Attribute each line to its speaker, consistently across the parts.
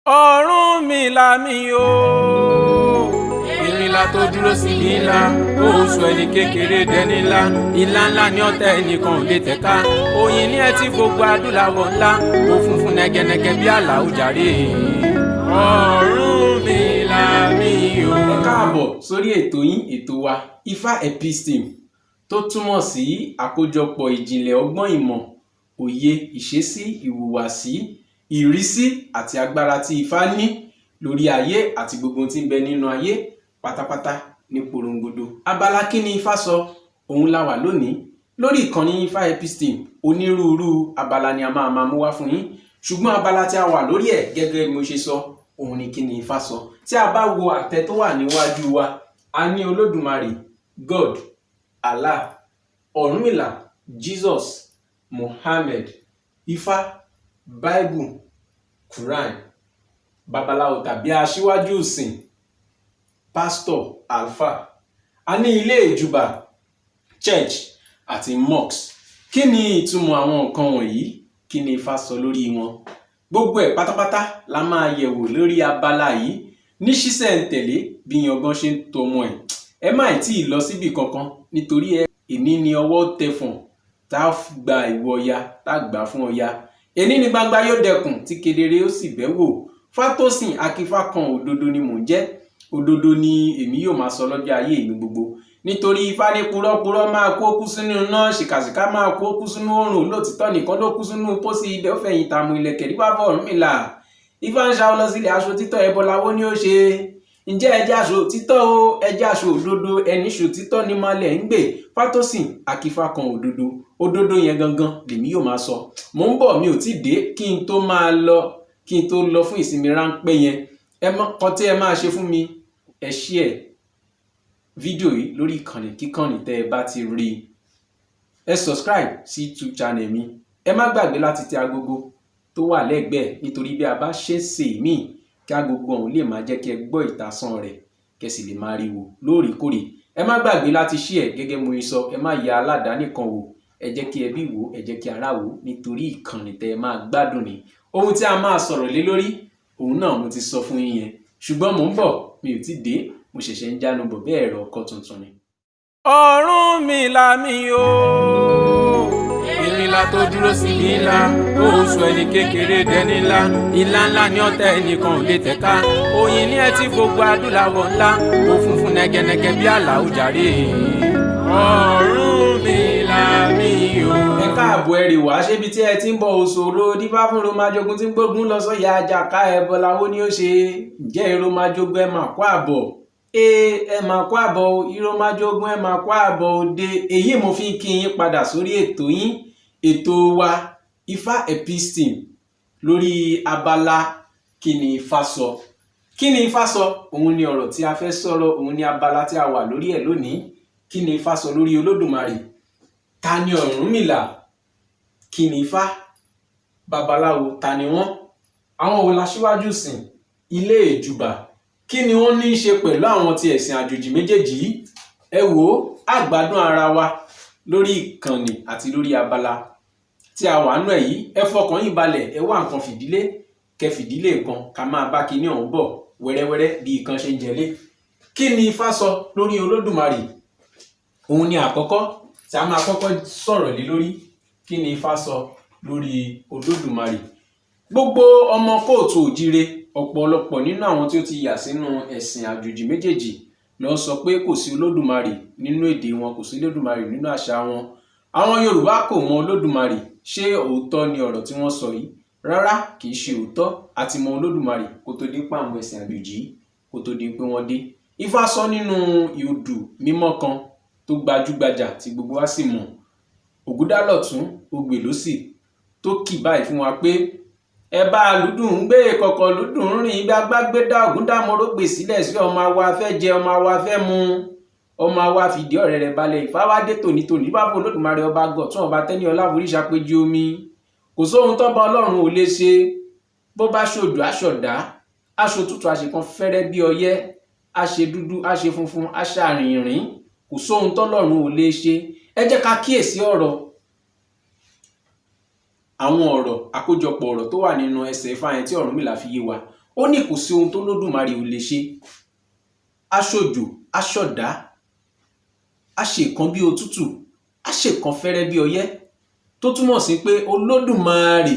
Speaker 1: Ọ̀rúnmìlà mi o, ìrìnlá tó dúró síbi ńlá, oṣù ẹni kékeré dẹni ńlá, ìlà ńlá ní ọ̀tẹ̀ ẹnìkan ò lè tẹ̀ka. Oyin ní ẹtí gbogbo adúláwọ̀ ńlá, ó funfun nẹgẹnẹgẹ bí àlà òjàre. Ọ̀rúnmìlà mi o.
Speaker 2: Ẹ káàbọ̀ sórí ètò yín, ètò wa, Ifá Episteme, tó túmọ̀ sí àkójọpọ̀ ìjìnlẹ̀ ọgbọ́n, ìmọ̀, òye, ìṣesí, ìhùwàsí, ìrísí àti agbára tí Ifá ní lórí ayé àti gbogbo ohun tí ń bẹ nínú ayé pátápátá ní porongodo. Abala "Kí ni Ifá sọ?" òun la wà lónìí lórí ìkànnì Ifá Episteme. Onírúurú abala ni a máa máa mú wá fún yín, ṣùgbọ́n abala tí a wà lórí ẹ̀, gẹ́gẹ́ bí mo ṣe sọ, òun ni "Kí ni Ifá sọ?" Tí a bá wo àtẹ tó wà níwájú wa, a ní Olódùmarè, God, Allah, Ọ̀rúnmìlà, Jesus, Muhammad, Ifá, Bible, Quran, babaláwo tàbí aṣíwájú ìsìn, pásítọ̀, alfa. A ní ilé ìjùbà, church àti mosque. Kí ni ìtumọ̀ àwọn nǹkan wọ̀nyí? Kí ni Ifá sọ lórí wọn? Gbogbo ẹ̀ pátápátá la máa yẹ̀wò lórí abala yìí ní ṣísẹ̀ntẹ̀lé bí yangan ṣe ń tọmọ ẹ̀. Ẹ má ì tí ì lọ síbì kankan, nítorí ẹ èní ni ọwọ́ tẹfọ̀n tá a gba ìwọ Ọya, tá a gbà fún Ọya. Èní ni gbangba yóò dẹkùn tí kedere ó sì bẹ́ wò. Fátósìn Akífá kan, òdodo ni mò ń jẹ́, òdodo ni èmi yóò máa sọ lọ́jọ́ ayé mi gbogbo, nítorí Ifá ní purọ́purọ́ máa kó kú sínú iná, ṣìkàṣìkà máa kó kú sínú oòrùn, lótìtọ́ nìkan ló kú sínú pósí ilẹ̀ ó fẹ̀yìn tààmù ilẹ̀kẹ̀ nípa fún Ọ̀rúnmìlà. Ifá ń ṣàwọ́ lọ sílẹ̀ aṣọ títọ́ ẹbọ lawó ni ó ṣe. Ǹjẹ́ ẹ jẹ́ aṣọ títọ́ o, ẹ jẹ́ aṣọ òdodo. Ẹni ṣò títọ́ ní malẹ̀ ń gbè. Fátósìn Akífá kan, òdodo, òdodo yẹn gangan lèmi yóò máa sọ. Mò ń bọ̀, mi ò tí dé. Kí n tó máa lọ, kí n tó lọ fún ìsinmi ráńpẹ́ yẹn, ẹ mọ kan tí ẹ máa ṣe fún mi: ẹ share fídíò yìí lórí ìkànnì kíkànnì tẹ́ ẹ bá ti rí i, ẹ subscribe sí YouTube channel mi, ẹ má gbàgbé láti tẹ agogo tó wà lẹ́gbẹ̀ẹ́, nítorí bí a bá ṣe ṣe míì, kí agogo ọ̀hún lè máa jẹ́ kí ẹ gbọ́ ìtasán rẹ̀, kẹ́ sì lè máa rí wò lóòrèkóòrè. Ẹ má gbàgbé láti share. Gẹ́gẹ́ mo sọ, ẹ má ya aládàáni kan wò, ẹ jẹ́ kí ẹbí wò, ẹ jẹ́ kí ará wò, nítorí ìkànnì tẹ́ ẹ máa gbádùn ni. Ohun tí a máa sọ̀rọ̀ lé lórí, òun náà mo ti sọ fún yín yẹn, ṣùgbọ́n mò ń bọ̀, mi ò tí dé, mo ṣẹ̀ṣẹ̀ ń jánu bọ̀ bẹ́ẹ̀, ẹ̀rọ ọkọ̀ tuntun ni.
Speaker 1: Ọ̀rúnmìlà mi o, ìrìnlá tó dúró síbi ńlá, oṣù ẹni kékeré dẹni ńlá, ìlà ńlá ní ọ̀tẹ̀ ẹnìkan ò lè tẹ̀ka. Oyin ní ẹtí gbogbo adúláwọ̀ ńlá, ó funfun nẹgẹnẹgẹ bí àlà òjàre. Ọ̀rúnmìlà mi o.
Speaker 2: Ẹ káàbọ̀, ẹrì wá ṣébi tí ẹ ti ń bọ̀. Òṣòro dífá fún romajogun tí ń gbógun lọ sọ́yà àjàká, ẹbọ làwọ ni ó ṣe. Ǹjẹ́ ìròmájogun, ẹ máa kó àbọ̀, ẹ máa kó àbọ̀. Ìròmájogun, ẹ máa kó àbọ̀ òde. Èyí mo fi ń kí yín padà sórí ètò yín, ètò wa, Ifá Episteme, lórí abala "Kí ni Ifá sọ?" "Kí ni Ifá sọ?" òun ni ọ̀rọ̀ tí a fẹ́ sọ̀rọ̀, òun ni abala tí a wà lórí ẹ̀ lónìí. Kí ni Ifá sọ lórí Olódùmarè? Ta ni Ọ̀rúnmìlà? Kí ni Ifá? Babaláwo, ta ni wọ́n? Àwọn wo laṣíwájú sìn? Ilé ìjùbà, kí ni wọ́n ní í ṣe pẹ̀lú àwọn ti ẹ̀sìn àjòjì méjèèjì yìí? Ẹ wò ó, àgbádùn ara wa lórí ìkànnì àti lórí abala tí a wà nú ẹ̀ yìí. Ẹ fọkàn yín balẹ̀, ẹ wá nǹkan fìdílé, kẹ fìdílé nǹkan, ká máa bá kinní ọ̀hún bọ̀ wẹ́rẹ́wẹ́rẹ́ bí nǹkan ṣe ń jẹlé. "Kí ni Ifá sọ lórí Olódùmarè?" òun ni àkọ́kọ́ tí a máa kọ́kọ́ sọ̀rọ̀ lé lórí. "Kí ni Ifá sọ lórí Olódùmarè?" Gbogbo ọmọ káàárọ̀ oòjíire, ọ̀pọ̀lọpọ̀ nínú àwọn tí ó ti yà sínú ẹ̀sìn àjòjì méjèèjì ló sọ pé kò sí Olódùmarè nínú èdè wọn, kò sí Olódùmarè nínú àṣà wọn, àwọn Yorùbá kò mọ Olódùmarè. Ṣé òótọ́ ni ọ̀rọ̀ tí wọ́n sọ yìí? Rárá, kì í ṣe òótọ́. A ti mọ Olódùmarè kó tó di pé àwọn ẹ̀sìn àjòjì yìí, kó tó di pé wọ́n dé. Ifá sọ nínú odù mímọ́ kan tó gbajúgbajà tí gbogbo wa sì mọ̀, Ògúdá lọ́tún, Ogbè lósì, tó kì báyìí fún wa pé ẹ bá lùdùn ń gbé kọ̀kọ̀ lùdùn ń rìn gbágbágbédá Ògúndámọ̀rọ̀gbè sílẹ̀ sí ọmọ àwa fẹ́ jẹ, ọmọ àwa fẹ́ mu, ọmọ àwa fìdí ọ̀rẹ́ rẹ̀ balẹ̀. Ìfáwádé tòní tòní bá fún Olódùmarè, ọba gọ̀tún, ọba tẹ́ni ọláforí ṣàpèjì omi. Kò sóhun tọ́ba Ọlọ́run ò lè ṣe. Bó bá ṣòjò, aṣọ̀dá aṣọ tútù, àṣekan fẹ́rẹ́ bí ọyẹ́, àṣe dúdú, àṣe funfun, aṣàrìnrìn. Kò sóhun tọ́lọ́run ò lè ṣe. Ẹ jẹ́ ká kíyèsí ọ̀rọ̀, àwọn ọ̀rọ̀, àkójọpọ̀ ọ̀rọ̀ tó wà nínú ẹsẹ̀ Ifá yẹn tí Ọ̀rúnmìlà fi yé wa. Ó ní kò sí ohun tó Olódùmarè ò lè ṣe. Aṣòjò, aṣọ̀dá, aṣèkan bí òtútù, aṣèkan fẹ́rẹ́ bí ọyẹ́, tó túmọ̀ sí pé Olódùmarè,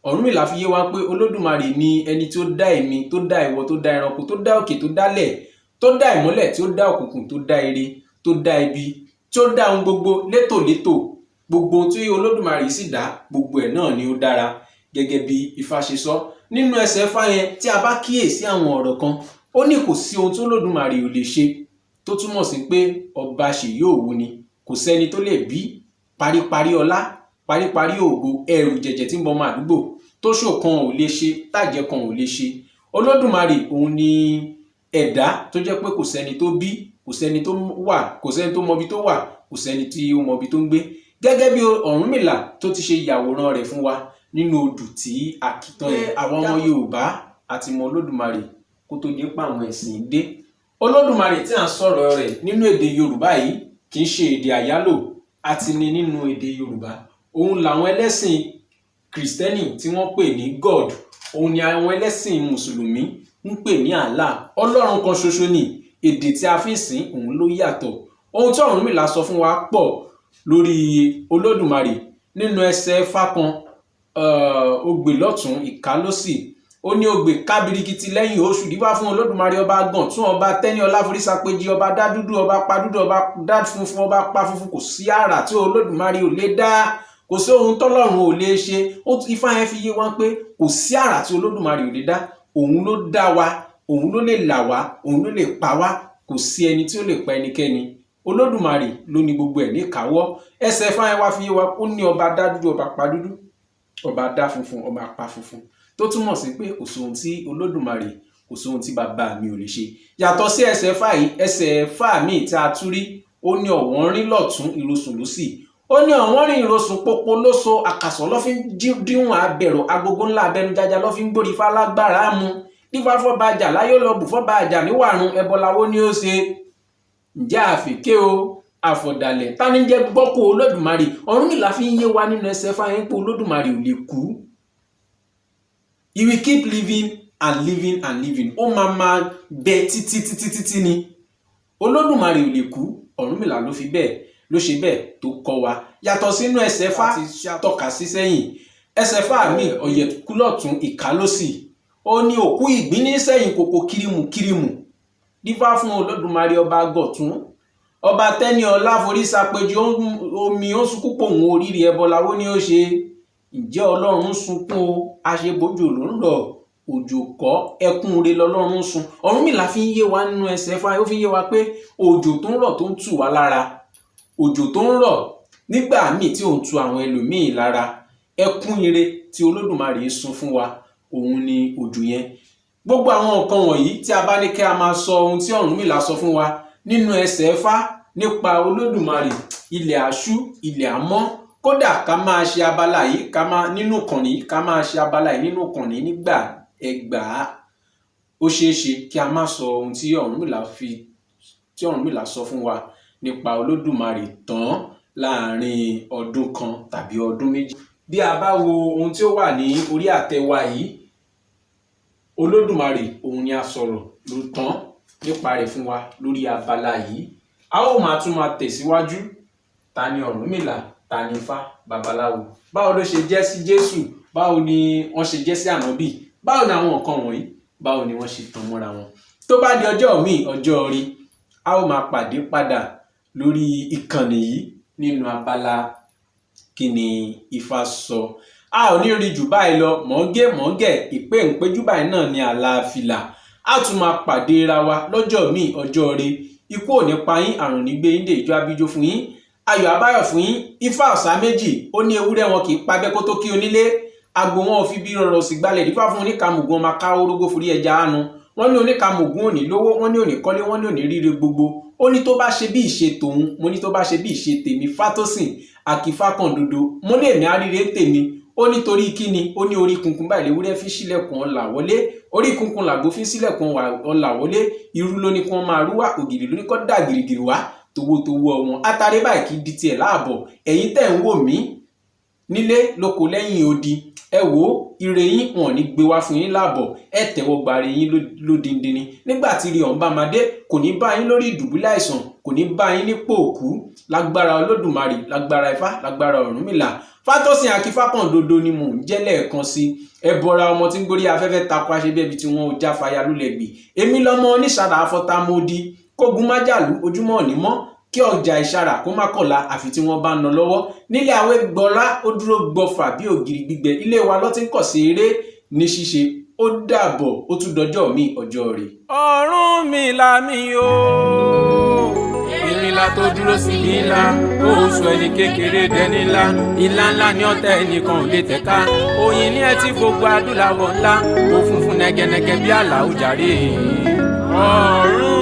Speaker 2: Ọ̀rúnmìlà fi yé wa pé Olódùmarè ni ẹni tí ó dá èmi, tó dá ìwọ, tó dá ẹranko, tó dá òkè, tó dálẹ̀, tó dá ìmọ́lẹ̀, tí ó dá òkùnkùn, tó dá ire, tó dá ibi, tí ó dá ohun gbogbo létòlétò. Gbogbo ohun tí Olódùmarè sì dá, gbogbo ẹ̀ náà ni ó dára, gẹ́gẹ́ bí Ifá ṣe sọ nínú ẹsẹ̀ Ifá yẹn. Tí a bá kíyèsí àwọn ọ̀rọ̀ kan, ó ní kò sí ohun tí Olódùmarè ò lè ṣe, tó túmọ̀ sí pé ọba ṣèyí òwú ni, kò sẹ́ni tó lè bí paríparí ọlá, paríparí ògo, ẹrù jẹ̀jẹ̀ tí ń bọmọ àdúgbò, tó ṣòkan ò lè ṣe, tàjẹ́ kan ò lè ṣe. Olódùmarè òun ni ẹ̀dá tó jẹ́ pé kò sẹ́ni tó bí, kò sẹ́ni tó wà, kò sẹ́ni tó mọbi tó wà, kò sẹ́ni tí ó mọbi tó ń gbé, gẹ́gẹ́ bí Ọ̀rúnmìlà tó ti ṣe yàwòrán rẹ̀ fún wa nínú odù tí a kì tán yẹn. Àwọn ọmọ Yorùbá àti mọ Olódùmarè kó tó di pa àwọn ẹ̀sìn dé. Olódùmarè tí à ń sọ̀rọ̀ rẹ̀ nínú èdè Yorùbá yìí kì í ṣe èdè àyálò àti ní nínú èdè Yorùbá. Òun làwọn ẹlẹ́sìn Kìrìsìtẹ́nì tí wọ́n pè ní God, òun ni àwọn ẹlẹ́sìn Mùsùlùmí ń pè ní Allah. Ọlọ́run kan ṣoṣo ni, èdè tí a fi ń sìn òun ló yàtọ̀. Ohun tí Ọ̀rúnmìlà sọ fún wa pọ̀ lórí Olódùmarè nínú ẹsẹ̀ Ifá kan, ogbè lọ́tún, ìka lósì. Ó ní ogbè kábirikiti lẹ́yìn oṣù, dífá fún Olódùmarè ọba gàn tún, ọba tẹ́ni ọláforísàpéjì, ọba dádúdú, ọba padúdú, ọba dá funfun, ọba pa funfun. Kò sí àrà tí Olódùmarè ò lè dá, kò sí ohun tọ́lọ́run ò lè ṣe. Ifá yẹn fi yé wa pé kò sí àrà tí Olódùmarè ò lè dá. Òun ló dá wa, òun ló lè là wá, òun ló lè pa wá. Kò sí ẹni tí ó lè pa ẹnikẹ́ni. Olódùmarè ló ní gbogbo ẹ̀ níkàáwọ́. Ẹsẹ̀ Ifá yẹn wá fi yé wa, ó ní ọba dá dúdú, ọba pa dúdú, ọba dá funfun, ọba pa funfun, tó túmọ̀ sí pé kò sóhun tí Olódùmarè, kò sóhun tí bàbá mi ò lè ṣe. Yàtọ̀ sí ẹsẹ̀ Ifá yìí, ẹsẹ̀ Ifá míì tí a tún rí, ó ní ọ̀wọ́n rí lọ́tún, ìrosùn lósì. Ó ní ọ̀wọ́n rí ìrosùn pópó lóso, àkàsọ̀ ló fi ń díwọ̀n abẹ̀rọ̀, agogo ńlá abẹnujájá ló fi ń gbórí ifá lágbára mu, dífá fọ́ba àjà láyé lọ bù fọ́ba àjà níwàrún, ẹbọ lawó ni ó ṣe. Ǹjẹ́ àfìké o àfọ̀dàlẹ̀ tani jẹ́ gbọ́kọ̀ Olódùmarè? Ọ̀rúnmìlà fi ń yé wa nínú ẹsẹ̀ Ifá yẹn pé Olódùmarè ò lè kú. He will keep living and living and living. Ó máa máa bẹ títí títí títí ni. Olódùmarè ò lè kú. Ọ̀rúnmìlà ló fi bẹ́ẹ̀ ló ṣe bẹ́ẹ̀ tó kọ́ wa. Yàtọ̀ sínú ẹsẹ̀ Ifá ti tọ́ka sí sẹ́yìn, ẹsẹ̀ Ifá mi, ọ̀yẹ̀kú lọ́tún, ìka lósì. Ó ní òkú ìgbín ní sẹ́yìn kòkò kírímù kírímù, dífá fún Olódùmarè ọba gọ̀tún, ọba tẹ́ni ọlá forísàpéjì, omi ó sunkún pòun oríire, ẹbọ lawó ni ó ṣe. Ǹjẹ́ Ọlọ́run ń sunkún o? Àṣebójú ló ń rọ̀, òjò kọ́, ẹkún re lọ́lọ́run ń sun. Ọ̀rúnmìlà fi ń yé wa nínú ẹsẹ̀ Ifá, ó fi ń yé wa pé òjò tó ń rọ̀ tó ń tù wá lára, òjò tó ń rọ̀ nígbà míì tí ò ń tu àwọn ẹlòmíì lára, ẹkún ire tí Olódùmarè sun fún wa òun ni òjò yẹn. Gbogbo àwọn nǹkan wọ̀nyí, tí a bá ní kí a máa sọ ohun tí Ọ̀rúnmìlà sọ fún wa nínú ẹsẹ̀ Ifá nípa Olódùmarè, ilẹ̀ àṣú, ilẹ̀ àmọ́, kódà ká máa ṣe abala yìí, ká máa nínú ìkànnì, ká máa ṣe abala yìí nínú ìkànnì nígbà 2000, ó ṣeé ṣe kí a má sọ ohun tí Ọ̀rúnmìlà fi tí Ọ̀rúnmìlà sọ fún wa nípa Olódùmarè tán láàrin ọdún kan tàbí ọdún 2. Bí a bá wo ohun tí ó wà ní orí àtẹ wa yìí, Olódùmarè òun ni a sọ̀rọ̀ ló tán nípa rẹ̀ fún wa lórí abala yìí. A ó máa tún máa tẹ̀síwájú. Ta ni Ọ̀rúnmìlà? Ta ni Ifá babaláwo? Báwo ló ṣe jẹ́ sí Jésù? Báwo ni wọ́n ṣe jẹ́ sí Ànábì? Báwo ni àwọn nǹkan wọ̀nyí, báwo ni wọ́n ṣe tàn mọ́ra wọn? Tó bá di ọjọ́ míì, ọjọ́ rí, a ó máa pàdé padà lórí ìkànnì yìí nínú abala Kí ni Ifá sọ. A ò ní rí jù báyìí lọ. Mọ̀ọ́gẹ́ mọ̀ọ́gẹ́, ìpè ńpéjú báyìí náà ni àlàáfíà. A tún máa pàdé ra wa lọ́jọ́ míì, ọjọ́ rí. Ikú ò ní pa yín, àrùn ní gbé yín dé, ìjọ abíjó fún yín, ayọ̀ abáyọ̀ fún yín. Ifá ọ̀sá méjì, ó ní ewúrẹ́ wọn kì í pabẹ́ kó tó kí onílé, àgbò wọn ò fi bí rọrọ̀ sí gbalẹ̀, dífá fún oníkàmùgún ọmọ aká orógbó forí ẹja ánu. Wọ́n ní oníkàmùgún òní lówó, wọ́n ní òní kọ́lé, wọ́n ní òní ríre gbogbo. Ó ní tó bá ṣe bí ìṣe tòun, mo ní tó bá ṣe bí ìṣe tèmi, Fátósìn àkìfákàndodo, mo ní èmi àríre tèmi. Ó ní torí kíni? Ó ní orí kunkun báyìí léwúrẹ́ fi sílẹ̀kùn ọlà wọlé, orí kunkun làgbo fi sílẹ̀kùn ọlà wọlé, irú ló ní kí wọ́n máa rú wá, ògìrì ló ní kó dà gìrìgìrì wá, towótowó wọn atare báyìí kì í di tiẹ̀ láàbọ̀. Ẹ̀yin tẹ́ ń wò mí nílé lóko lẹ́yìn odi. Ẹ wò ó, ire yín wọn ò ní gbé wá fún yín láàbọ̀. Ẹ tẹ́wọ́ gba ire yín lódindin ni. Nígbà tí ire ọ̀hún bá máa dé, kò ní bá yín lórí ìdùbúlẹ̀ àìsàn, kò ní bá yín nípò òkú. Lágbára Olódùmarè, lágbára Ifá, lágbára Ọ̀rúnmìlà. Fátọ́sìn Akífákàndodo ni mò ń jẹ́ lẹ́ẹ̀kan sí. Ẹ bọra ọmọ tí ń gorí afẹ́fẹ́ takọ aṣebí tí wọn ò jáfaya lulẹ̀ gbì. Èmi lọmọ oníṣàrà afọtamódi, kógun májàlú ojúmọ́ òní mọ́, kí ọjà ìṣàrà kó má kọ̀la àfi tí wọ́n bá ń ná lọ́wọ́. Nílé àwẹ̀ gbọ́lá ó dúró gbọfà bí ògiri gbígbẹ. Ilé wa ló ti ń kọ̀ sí eré ní ṣíṣe. Ó dàbọ̀, ó tún dọjọ́ mi, ọjọ́ rẹ̀.
Speaker 1: Ọ̀rúnmìlà mi o, ìrìnlá tó dúró síbi ńlá, ó sọ ẹni kékeré dẹni ńlá. Ìlà ńlá ní ọ̀tẹ̀ ẹnìkan ò lè tẹ̀ka. Oyin ní ẹtí gbogbo adúláwọ̀ ńlá, ó funfun nẹgẹnẹgẹ bí àlà òjàre. Ọ̀run.